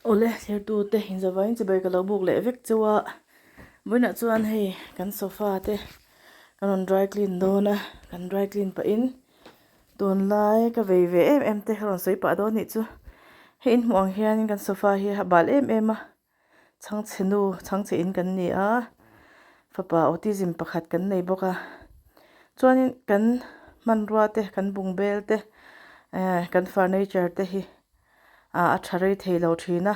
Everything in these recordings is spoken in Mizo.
Awle thirtute inzavain chibai ka lo buk leh vek cheu a, vawiinah chuan hei kan sofa te kan rawn dry clean dawn a, kan dry clean pahin tunlai ka vei ve em em te ka rawn sawi pah dawn anih chu, hei in hmuh ang hianin kan sofa hi a bal em em a. Chhangchhe nu chhangchhe in kan ni a, fapa autism pakhat kan nei bawk a, chuanin kan hmanrua te kan bungbel te eh kan furniture te hi ah a tha rei thei lo thin a,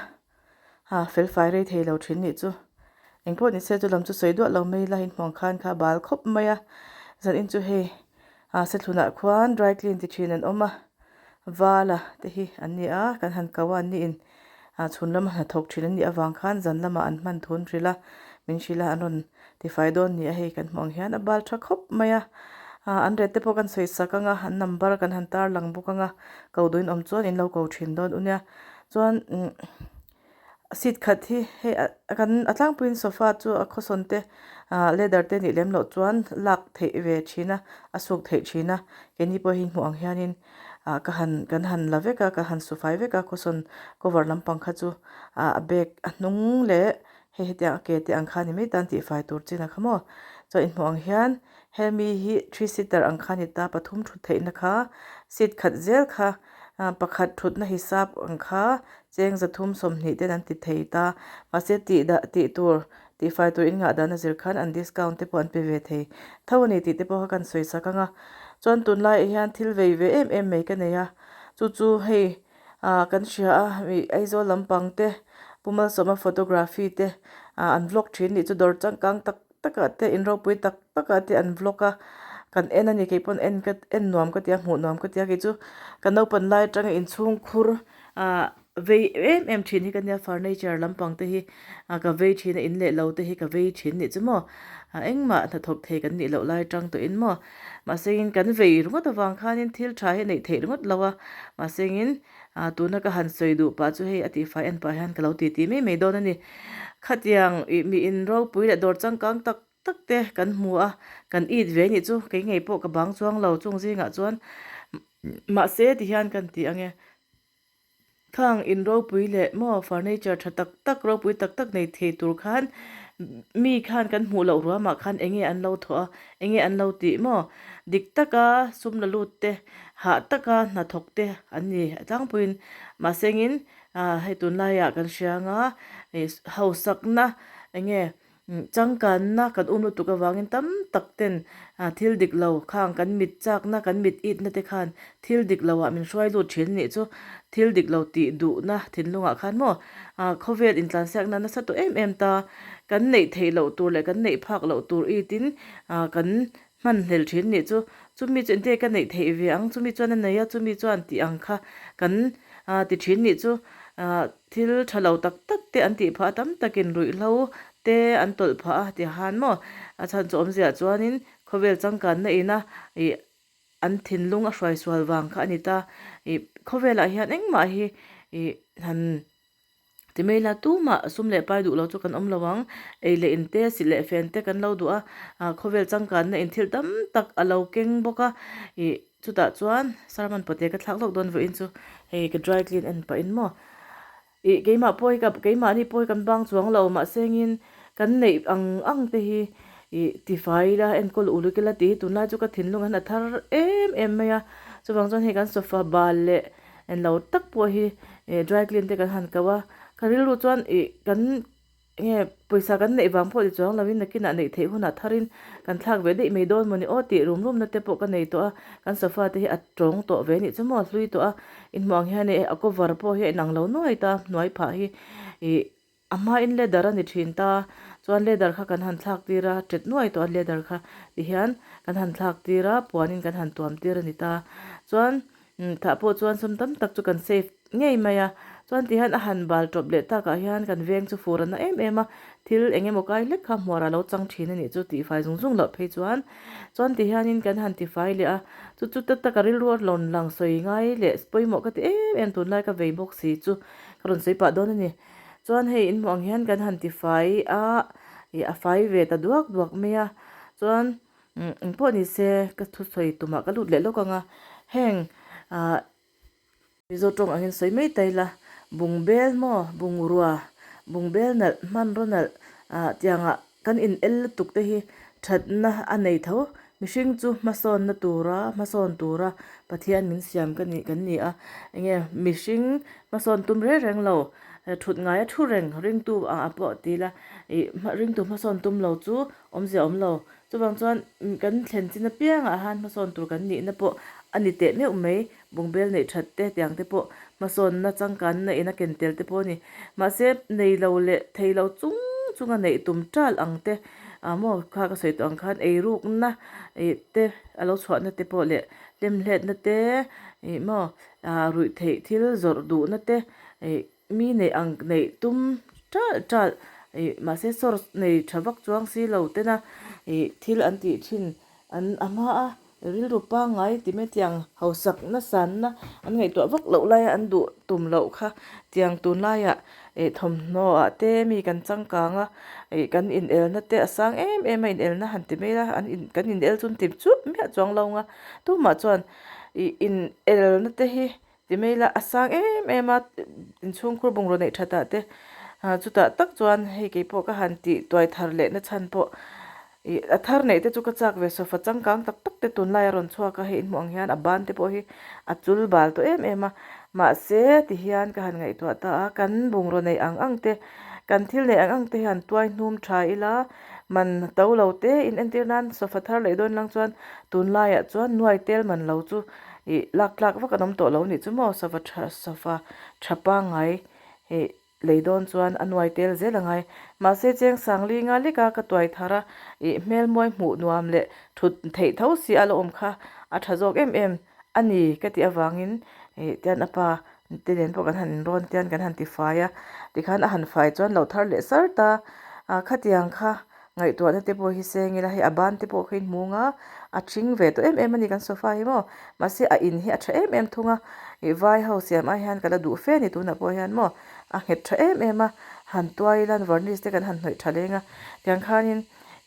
ah felfai rei thei lo thin nih chu. Engpawh ni se chu lam chu sawi duah lo mai ila inhmuang khan kha a bal khawp mai a, zanin chu hei ah sethlunah khuan dry clean ti thin an awm a, vala te hi an ni a, kan han ko a an niin. Ah chhun lama hnathawk thin an nih avang khan zan lamah an hman thun hrilh a, min hrilh a an rawn tifai dawn ni a hei kan hmuh ang hian a bal tha khawp mai a, ah an rate te pawh kan sawi sak ang a, an number kan han tar lang bawk ang a, ko duhin awm chuan in lo ko thin dawn u nia, chuan umm seat khat hi hei a kan a tlangpuiin sofa chu a khawsawn te ah leather te nih lem loh chuan lak theih ve thin a, a suk theih thin a, keini pawh hi hmuh ang hianin. ah ka han kan han la vek a ka han su fai vek a khawsawn cover lampang kha chu ah a bag a hnung leh hei hetiang a ke te ang kha ni mai tan tihfai tur chin a kha maw chuan inhmuh ang hian hemi hi three seater ang kha a ni ta pathum thut theihna kha seat khat zel kha ah pakhat thutna hisap ang kha cheng zathum sawmhnih ten an ti thei ta mahse tih dah tih tur Tihfai tur in ngah dan a zir khan an discount te pawh an pe ve thei tho a ni tih te pawh kha kan sawi sak ang a. Chuan tunlaiah hian thil vei ve em em mai ka nei a, chu chu hei ah kan hria a ih Aizawl lampang te Pu Malsawma photography te ah an vlog thin nih chu dawr changkang tak takah te in ropui tak takah te an vlog a, kan en a ni kei pawn en ka en nuam ka ti a hmuh nuam ka ti a kei chu ka naupan lai atanga inchhungkhur ah Vei em em thin hi ka nia furniture lampang te hi ah ka vei thin a in leh lo te hi ka vei thin nih chu maw ah engmah hnathawk thei kan nih loh lai tang tawh in maw mahse in kan vei ringawt avang khan in thil tha hi a neih theih ringawt lo a mahse in ah tuna ka han sawi duh pah chu hei a tihfai en pah hian ka lo titi mai mai dawn a ni khatiang ih mi in ropui leh dawr changkang tak tak te kan hmu a kan it ve nih chu kei ngei pawh ka bang chuang lo chung zingah chuan mahse tihian kan ti ang e. Khang in ropui leh maw furniture tha tak tak ropui tak tak nei thei tur khan mi khan kan hmuh loh ruamah khan eng nge an lo thawh a eng nge an lo tih maw dik taka sum la lut te hah taka hnathawk te an ni a tlangpuiin mahse engin ah hei tunlaiah kan hria anga ih hausakna eng nge Changkanna kan um lutuk avangin tam tak ten thil dik lo khang kan mit chakna kan mit itna te khan thil dik lo ah min hruai lut thin anih chu thil dik lo tih duhna thinlungah khan maw khawvel intlansiakna nasa tawh em em ta kan neih theih loh tur leh kan neih phak loh tur itin kan hman hlel thin nih chu chumi chu engtin nge ka neih theih ve ang chumi chuan a nei a chumi chuan tih ang kha kan ti thin nih chu thil tha lo tak tak te an tih phah a tam takin ruihhlo te an tawlh phah a ti han maw a chhan chu awmziah chuanin khawvel changkanna ina ih an thinlung a hruai sual vang kha a ni ta ih khawvelah hian engmah hi ih han Ti mai la tumah sum leh pai duh lo chu kan awm lo ang. Ei leh in te, silh leh fen te kan lo duh a, ah khawvel changkanna in thil tam tak a lo keng bawk a. Ih chutah chuan sermon pawte ka thlak lawk dawn vawiin chu hei ka dry clean en pahin maw. Ih keimah pawh hi ka keimahni pawh hi kan bang chuang lo mahse engin kan neih ang ang te hi ih tifai ila enkawl uluk ila tih hi tunlai chu ka thinlung an a thar em em mai a. Chuvang chuan hei kan sofa bal leh En lo tak pawh hi ih dry clean te kan han ko a, ka rilru chuan ih kan enge pawisa kan neih vang pawh ti chuang lovin nakinah neih theih hunah tharin kan thlak ve daih mai dawn mawni aw tih rum rumna te pawh ka nei tawh a, kan sofa te hi a tawng tawh ve anih chu maw a hlui tawh a, inhmuh ang hian ih a cover pawh hi a inang lo nuai ta hnuai phah hi ih. A hmain leather a ni thin ta, chuan leather kha kan han thlak tir a, tet nuai tawh a leather kha tihian kan han thlak tir a, puanin kan han tuam tir a ni ta. Chuan thah pawh chuan sum tam tak chu kan save ngei mai a, chuan tihian a han bal tawp leh takah hian kan veng chu fur a na em em a, thil eng emaw kai hlek kha hmuar a lo chang thin a nih chu tihfai zung zung loh phei chuan. Chuan tihianin kan han tifai leh a, chu chu ta taka rilru a rawn lang sawi ngai leh pawimawh ka ti em em tunlai ka vei bawk si chu ka rawn sawi pah dawn a ni. Chuan hei in hmuh ang hian kan han ti fai a, ih a fai ve ta duak duak mai a, chuan eng pawh ni se ka thusawi tumah ka lut leh lawk ang a, heng ah Mizo tawng angin sawi mai ta ila, Bungbel maw bungrua bungbel nalh hmanraw nalh ah tiangah kan in el lutuk te hi thatna a nei tho mihring chu hmasawnna tura hmasawn tura Pathian min siam ka nih kan ni a enge mihring hmasawn tum reng reng lo thut ngaia thu reng ringtu ah pawh ti ila ih ringtu hmasawn tum lo chu awmzia awm lo chuvang chuan kan thlen chin apiangah han hmasawn tur kan nihna pawh a ni teh meuh mai. Bungbel neih that te tiang te pawh hmasawnna changkanna in a ken tel te pawh a ni. Mahse nei lo leh thei lo chung chunga neih tum tal ang te ah maw kha ka sawi tawh ang khan eirukna ih te a lo chhuahna te pawh leh hlemhletna te ih maw ah ruih theih thil zawrh duhna te ih mi neih ang neih tum tal tal ih mahse source nei tha vak chuang si lo tena ih thil an tih thin an a hma a rilru pangngai ti mai tiang hausak nasanna an ngaihtuah vak loh laia an duh tum loh kha tiang tunlaiah ih thawmhnaw ah te mi kan changkang a ih kan inelna te a sang em em a inelna han ti mai a an in kan inel chu an ti chup miah chuang lo ang a tumah chuan ih inelna te hi Ti mai ila a sang em em a inchhungkhur bungraw neih that ah te ah chutah tak chuan hei keipawh ka han tih tuai thar leh na chhan pawh ih a thar neih te chu ka chak ve sofa changkang tak tak te tunlai a rawn chhuak a hei in hmuh ang hian a ban te pawh hi a chul bal tawh em em a mahse ti hian ka han ngaihtuah ta a kan bungraw neih ang ang te kan thil neih ang ang te hian tuai hnum tha ila man to lo te in entir nan sofa thar leh dawn lang chuan tunlaiah chuan nuai tel man lo chu. Ih lak tlak vak an awm tawh lo nih chu maw sofa tha sofa tha pangngai ih lei dawn chuan a nuai tel zel a ngai mahse cheng sangli nga lek a ka tuai thar a ih hmel mawi hmuh nuam leh thut theih tho si a la awm kha a tha zawk em em a ni ka tih avangin ih tian a pa te nen pawh kan han inrawn tian kan han ti fai a tikhan a han fai chuan lo thar leh sar ta ah khatiang kha. Ngaihtuahna te pawh hi seng ila hei a ban te pawh kha in hmung a a thing ve tawh em em a ni kan sofa hi maw mahse a in hi a tha em em thung a ih vai ho siam ai hian ka la duh fe a ni tunah pawh hian maw a nghet tha em em a han tuai ila varnish te kan han hnawih tha leng a tiang khanin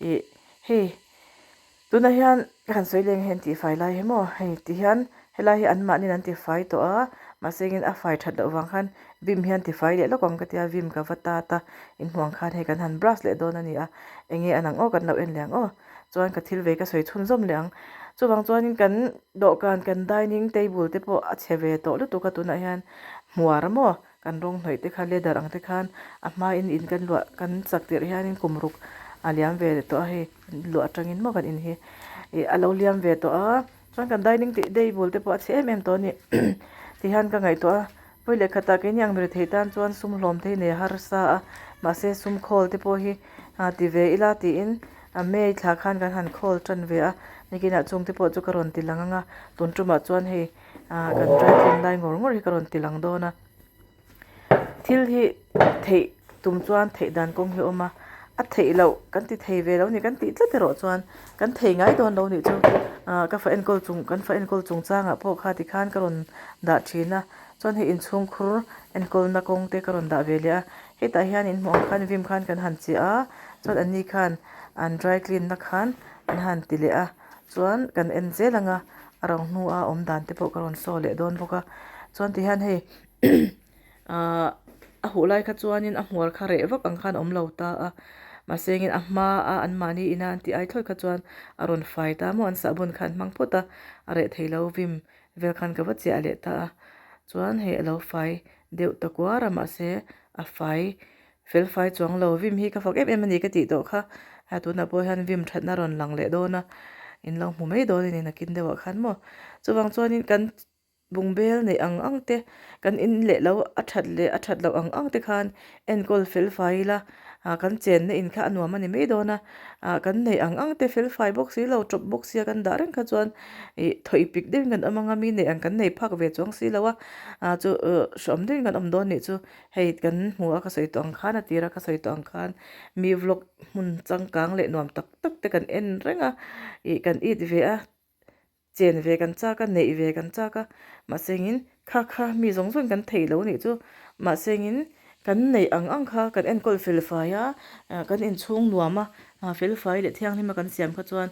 ih hei Tunah hian ka han sawi leng hian tihfai lai hi maw hei ti hian helai hi anmahniin an tifai tawh a mahse engin a fai that loh vang khan vim hian tifai leh lawk ang ka tia vim ka va tat a inhmuh ang khan hei kan han brush leh dawn a ni a enge an ang aw kan lo en leh ang aw chuan ka thil ve ka sawi chhunzawm leh ang chuvang chuanin kan dawhkan kan dining table te pawh a chhe ve tawh lutuk a tunah hian hmuar maw Kan rawng hnawih te kha leather ang te khan a hmain in kan luah kan chak tirh hianin kum ruk a liam ve tawh a hei luah atangin maw kan in hi ih a lo liam ve tawh a chuan kan dining tih table te pawh a chhe em em tawh a ni tihian ka ngaihtuah a pawi leh khatah keini ang hmel thei tan chuan sum hlawm te hi nei a harsa a mahse sum khawl te pawh hi ah ti ve ila tiin a May thla khan kan han khawl tan ve a nikinah chung te pawh chu ka rawn ti lang ang a tun tumah chuan hei. ah kan dry clean lai ngawr ngawr hi ka rawn ti lang dawn a thil hi theih tum chuan theih dan kawng hi a awm a a theih loh kan ti thei ve lo a ni kan tih tlat erawh chuan kan thei ngai dawn lo a nih chu ah ka fa enkawl chung kan fa enkawl chung changah pawh kha tikhan ka rawn dah thin a chuan hei inchhung khur enkawlna kawng te ka rawn dah ve leh a hetah hian in hmuh ang khan vim khan kan han chiah a chuan an ni khan an dry clean na khan an han ti leh a. Chuan kan en zel ang a, a rang hnua awm dan te pawh ka rawn saw leh dawn bawk a. Chuan tihian hei ahh a huh lai kha chuanin a hmuar kha reh vak ang khan a awm lo ta a, mahse engin a hma a anmahni ina an tih ai thlawih kha chuan a rawn fai ta maw an sahbawn kha an hmang phawt a, a reh thei lo vim vel khan ka va chiah leh ta a. Chuan hei a lo fai deuh ta kuar a mahse a fai Fel fai chuang lo, Vim hi ka fak em em a ni ka tih tawh kha, ha tunah pawh hian Vim thatna rawn lang leh dawn a, in lo hmu mai dawn a ni nakin deuhah khan maw. Chuvang chuanin kan bungbel neih ang ang te, kan in leh lo a that leh a that loh ang ang te khan enkawl fel fai ila, ah kan chenna in kha a nuam a ni mai dawn a, ah kan neih ang ang te fel fai bawk si lo, tawp bawk sia kan dah reng kha chuan ih thaw ipik deuhin kan awm ang a, mi neih ang kan nei phak ve chuang si lo a, ah chu hreawm deuhin kan awm dawn nih chu. Hei kan hmu a ka sawi tawh ang khan a tir a ka sawi tawh ang khan mi vlog hmun changkang leh nuam tak tak te kan en reng a ih kan it ve a chen ve kan chak a neih ve kan chak a mahse engin kha kha mi zawng zawng kan thei lo nih chu mahse engin kan neih ang ang kha kan enkawl fel fai a kan inchhung nuam a fel fai leh thianghlim a kan siam kha chuan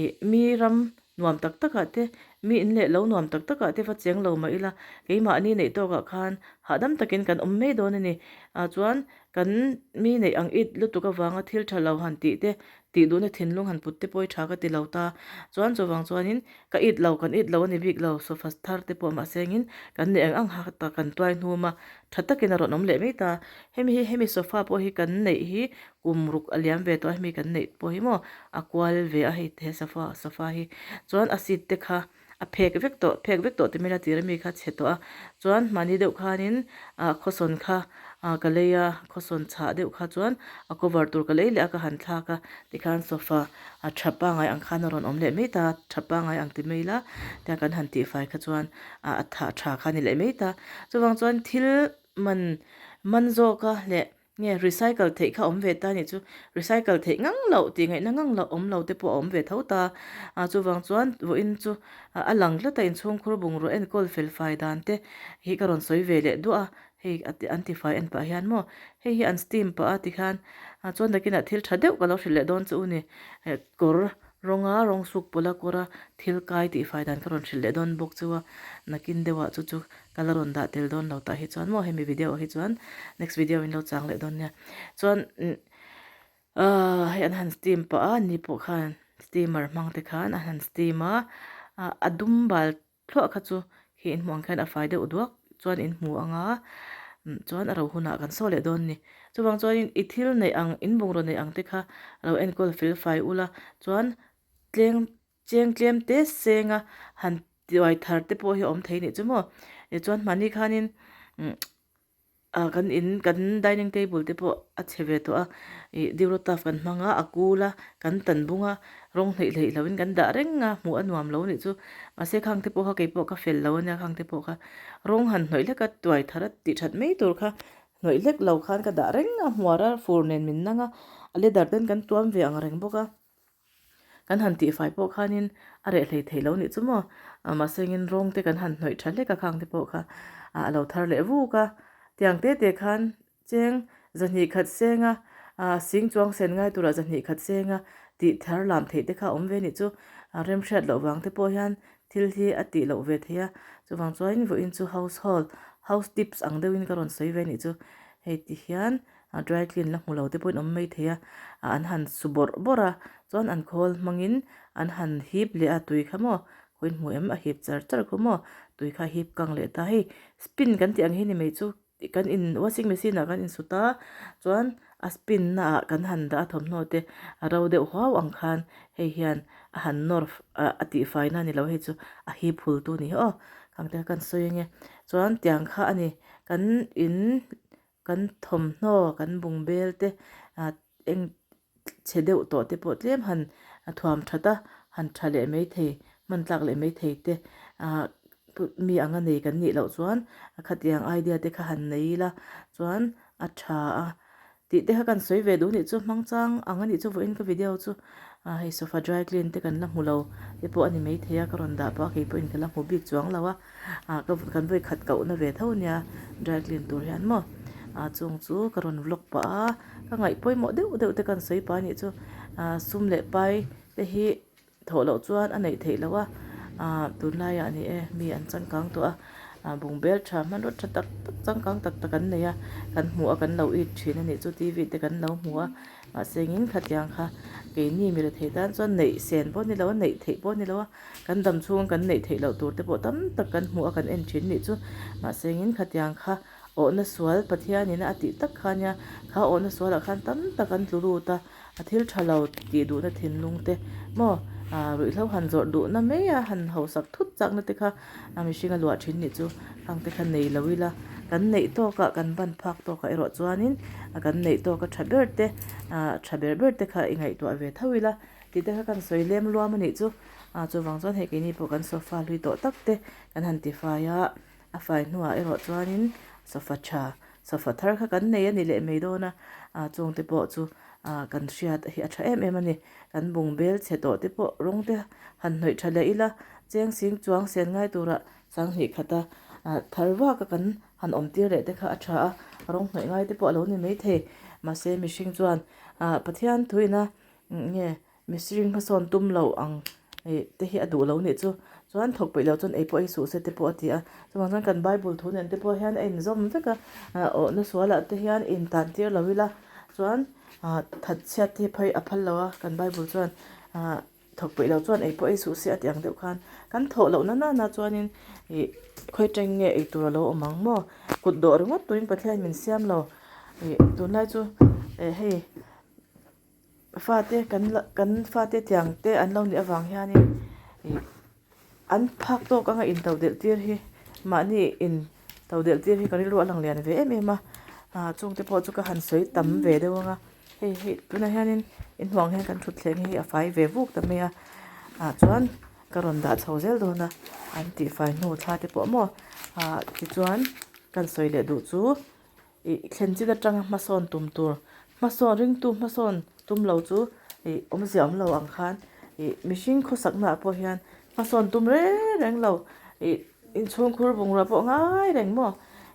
ih mi ram nuam tak takah te Mi in leh lo nuam tak takah te va cheng lo mah ila, keimahni neih tawkah khan hahdam takin kan awm mai dawn a ni. Ah chuan kan mi neih ang it lutuk avanga thil tha lo han tih te, tih duhna thinlung han put te pawh hi tha ka ti lo ta. Chuan chuvang chuanin ka it lo, kan it lo a ni bik lo, sofa thar te pawh mahse engin kan neih ang ang ha tak kan tuai hnum a, tha takin a rawn awm leh mai ta. Hemi hi hemi sofa pawh hi kan neih hi kum ruk a liam ve tawh a, hemi kan neih pawh hi maw a kual ve a hei he sofa sofa hi. Chuan a seat te kha a phek vek tawh phek vek tawh ti mai ila tir ami kha chhe tawh a chuan mahni deuh khanin ah khawsawn kha ah ka lei a khawsawn chhah deuh kha chuan a cover tur ka lei leh a ka han thlak a tikhan sofa a tha pangai ang khan a rawn awm leh mai ta tha pangai ang ti mai ila tia kan han tihfai kha chuan ah a tha tha kha a ni leh mai ta chuvang chuan thil man man zawka leh Nge recycle theih kha awm ve ta nih chu, recycle theih ngang loh tih ngaihna ngang loh awm lo te pawh a awm ve tho ta. Ah chuvang chuan vawiin chu a lang tlat a inchhungkhur bungraw enkawl fel fai dan te hi ka rawn sawi ve leh duah a, hei an ti fai en pah hian maw hei hi an steam pah a tikhan chuan nakinah thil tha deuh ka lo hrilh leh dawn chu u ni. Kawr rawnga rawng suk pawlh a kawr a thil kai tih fai dan ka rawn hrilh leh dawn bawk chu a, nakin deuhah chu chu Ka la rawn dah tel dawn lo tah hi chuan maw hemi video ah hi chuan next video in lo chang leh dawn nia. Chuan ahh hei an han steam pah a ni pawh khan steamer hmang te khan an han steam a, a dum bal thluah kha chu khi in hmuh ang khian a fai deuh duak chuan in hmu ang a, chuan a ro hunah kan saw leh dawn a ni. Chuvang chuanin i thil neih ang in bungraw neih ang te kha lo enkawl fel fai ula chuan tleng Cheng tlem te senga han tiuai thar te pawh hi a awm thei nih chu maw. Tichuan hmani khanin ah kan in kan dining table te pawh a chhe ve tawh a, ih durotaf kan hmang a, a kul a, kan tan bung a, rawng hleih hleih loin kan dah reng a, hmuh a nuam lo nih chu. Mahse khang te pawh kha keipawh ka fel lo ania khang te pawh kha rawng han hnawih hlek a, tuai thar a tih that mai tur kha hnawih hlek lo khan ka dah reng a, hmuar a fur nen min nang a, a leather ten kan tuam ve ang reng bawk a. Kan han tihfai pawh khanin a reh hlei theih lo nih chu maw? Mahse engin rawng te kan han hnawih tha hlek a khang te pawh kha a lo thar leh vuk a. Tiang te te khan cheng zahnih khat senga sing chuang sen ngai turah zahnih khat senga tih thar lam theih te kha a awm ve nih chu. Remhriat loh vang te pawh hian thil hi a tih loh ve thei a. Chuvang chuan vawiin chu household house tips ang deuhin ka rawn sawi ve nih chu. Hei ti hian A dry clean la hmu lo te pawhin awm mai thei a, an han su bawrh bawrh a, chuan an khawl hmangin an han hip leh a tui kha maw, khawiin hmu em a hip char char khaw maw, tui kha a hip kang leh ta hei spin kan tih ang hi ni mai chu kan in washing machine ah kan insut a, chuan a spin na ah kan han dah a thawmhnaw te a ro deuh huau ang khan hei hian a han nawr a tihfai na ni lo hei chu a hip hul tu ni hi aw khang te kha kan sawi ange chuan tiang kha a ni kan in. Kan thawmhnaw, kan bungbel te ah eng chhe deuh tawh te pawh tlem han thuam that a, han tha leh mai thei, hman tlak leh mai thei te ah mi anga nei kan nih loh chuan khatiang idea te kha han nei ila chuan a tha a tih te kha kan sawi ve duh nih chu hmangchang ang a nih chu vawiin ka video chu ah hei sofa dry clean te kan la hmu lo te pawh a ni maithei a ka rawn dah pawh a keipawhin ka la hmu bik chuang lo a. Ah ka kan vawi khat kohna ve tho nia dry clean tur hian maw ah chung chu ka rawn vlog pah a ka ngaih pawimawh deuh deuh te kan sawi pah anih chu ah sum leh pai te hi thawh loh chuan a neih theih loh a ah tunlaiah a ni e mi an changkang tawh a ah bungbel tha hmanraw tha tak tak changkang tak tak an nei a kan hmuh a kan lo it thin anih chu t v te kan lo hmu a mahse engin khatiang kha keini mi rethei tan chuan neih sen pawh a ni lo a neih theih pawh a ni lo a. Kan dam chhung kan neih theih loh tur te pawh tam tak kan hmuh a kan en thin nih chu. Mahse engin khatiang kha awhna sual Pathianin a tih tak kha nia, kha awhna sualah khan tam tak an tlu lut a, a thil tha lo tih duhna thinlung te maw ruihhlo han zawrh duhna mai a han hausak thut chakna te kha mihring a luah thin nih chu. Khang te kha nei lo ila, kan neih tawkah kan ban phak tawkah erawh chuanin kan neih tawka tha ber te tha ber ber te kha i ngaihtuah ve tho ila. Tih te kha kan sawi lem luam a nih chu. Ah chuvang chuan hei keini pawh kan sofa hlui tawh tak te kan han ti fai a, a fai hnuah erawh chuanin sofa tha, sofa thar kha kan nei a ni leh mai dawn a, ah chung te pawh chu ah kan hriat hi a tha em em a ni. Kan bungbel chhe tawh te pawh rawng te han hnawih tha leh ila, cheng sing chuang sen ngai turah sanghnih khata ah thar vak a kan han awm tir leh te kha a tha a, rawng hnawih ngai te pawh a lo ni maithei. Mahse mihring chuan ah Pathian thuina Nge mihring hmasawn tum lo ang ih te hi a duh lo nih chu. Chuan thawk peih loh chuan ei pawh ei suh se te pawh a ti a. Chuvang chuan kan Bible thu nen te pawh hian a inzawm vek a, awhna sualah te hian intan tir lo ila chuan that chhiat hi phei a phal lo a, kan Bible chuan thawk peih loh chuan ei pawh ei suh se a ti ang deuh khan kan thawh loh na nana chuanin ih khawi teng nge ei tur a lo awm ang maw? Kut dawh ringawt turin Pathian min siam lo. Ih tunlai chu hei. Fate kan la kan fate tiang te an lo nih avang hianin ih an phak tawk anga in to delh tir hi mahni in to delh tir hi ka rilru a lang lian ve em em a ah chung te pawh chu ka han sawi tam ve deuh ang a hei hi tunah hianin inhnuang hian kan thutthleng hi a fai ve vuk ta mai a ah chuan ka rawn dah chho zel dawn a an tihfai hnu thla te pawh maw ah tichuan kan sawi leh duh chu. Ih thlen chin atanga hmasawn tum tur, hmasawn ringtu hmasawn tum lo chu ih awmzia awm lo ang khan ih mihring khawsakna ah pawh hian hmasawn tum reng reng lo ih inchhungkhur bungrua pawh ngai reng maw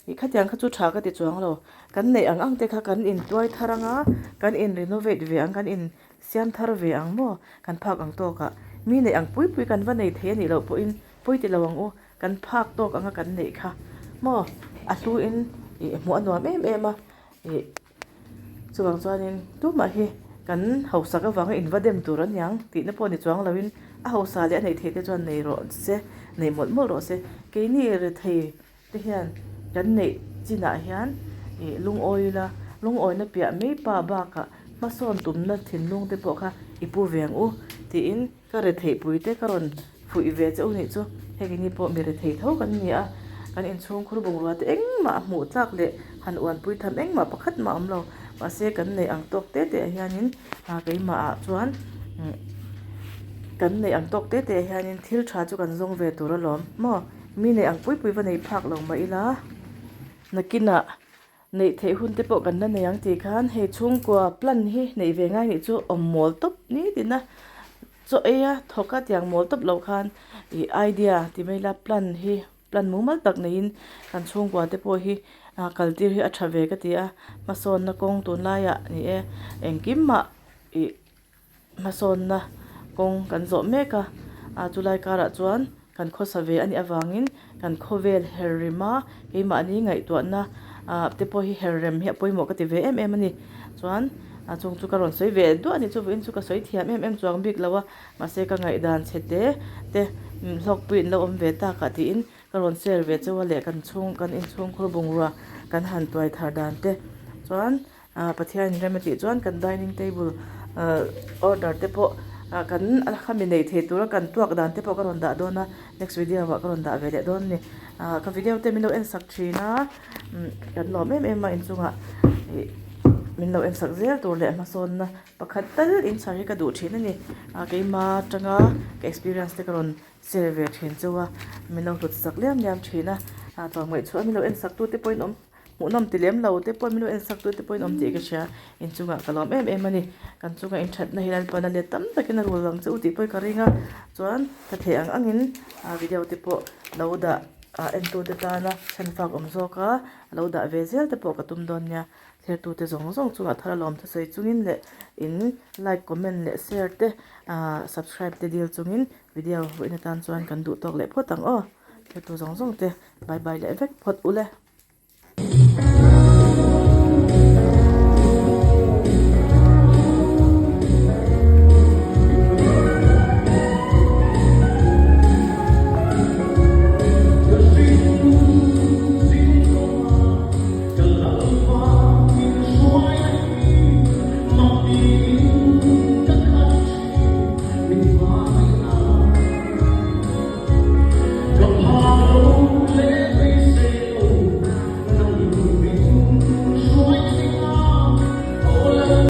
ih khatiang kha chu tha ka ti chuang lo kan neih ang ang te kha kan intuai thar anga kan in renovate ve ang kan in siam thar ve ang maw kan phak ang tawkah mi neih ang pui pui kan va nei thei a nih loh pawhin pawi ti lo ang u. Kan phak tawk anga kan neih kha maw a hluin ih hmuh a nuam em em a ih chuvang chuanin tumah hi kan hausak avanga in va dem tur a niang tihna pawh ni chuang loin a hausa leh a neih theih te chuan nei rawh se nei mawlh mawlh rawh se keini rethei te hian kan neih chinah hian ih lungawi ila lungawina piah mai pa bakah hmasawn tumna thinlung te pawh kha i pu ve ang u tiin. Ka retheih pui te ka rawn fuih ve che u nih chu, hei keini pawh mi rethei tho kan ni a, kan inchhungkhur bungrua te engmah hmuh tlak leh han uanpui tham engmah pakhat mah awm lo, mahse kan neih ang tawk te te ah hianin ah keimah ah chuan kan neih ang tawk te te ah hianin thil tha chu kan zawng ve tur alawm maw, mi neih ang pui pui va nei phak lo mah ila nakinah. Neih theih hun te pawh kan la nei ang tih khan hei chhungkua plan hi neih ve ngai nih chu awm mawl tawp ni tina chaw ei a thawk a tiang mawl tawp loh khan ih idea ti mai ila plan hi plan mumal tak neiin kan chhungkua te pawh hi ah kal tir hi a tha ve ka ti a hmasawnna kawng tunlaiah ni e engkim mah ih. Hmasawnna kawng kan zawh mek a, a chulai karah chuan kan khawsa ve a nih avangin kan khawvel her rem a, keimahni ngaihtuahna ah te pawh hi her rem hi a pawimawh ka ti ve em em a ni. Chuan a chung chu ka rawn sawi ve duah a ni, chuvangin chu ka sawi thiam em em chuang bik lo a, mahse ka ngaihdan chhe te te hlawkpui in lo awm ve tak ah tiin ka rawn share ve chauh a leh kan chhung kan inchhungkhur bungrua kan han tuai thar dan te chuan. Ah Pathianin rem a tih chuan kan dining table ah order te pawh ah kan khami nei thei tura kan tuak dan te pawh ka rawn dah dawn a next video ah ka rawn dah ve leh dawn a ni ah ka video te min lo en sak thin a umm kan lawm em em a inchungah ih min lo en sak zel tur leh hmasawnna pakhat tal inchhar hi ka duh thin a ni ah keima atanga ka experience te ka rawn share ve thin chu a min lo hlut sak liam liam thin a ah tlawmngaih chhuah a min lo en sak tu te pawhin awm. Hmuhnawm ti lem lo te pawh min lo en sak tu te pawhin awm tih ka hria. Inchungah ka lawm em em a ni. Kan chunga inthatna hi Lalpan a let tam takin a rul ang che u tih pawh ka ring a. Chuan ka theih ang angin video te pawh lo dah entu te tana chhanfak awm zawk a, lo dah ve zel te pawh ka tum dawn nia. Thlertu te zawng zawng chungah thar a lawm thusawi chungin leh in like, comment leh share te subscribe te dil chungin video vawiin atan chuan kan duh tawk leh phawt ang aw. Thlertu zawng zawng te bye bye leh vek phawt u le.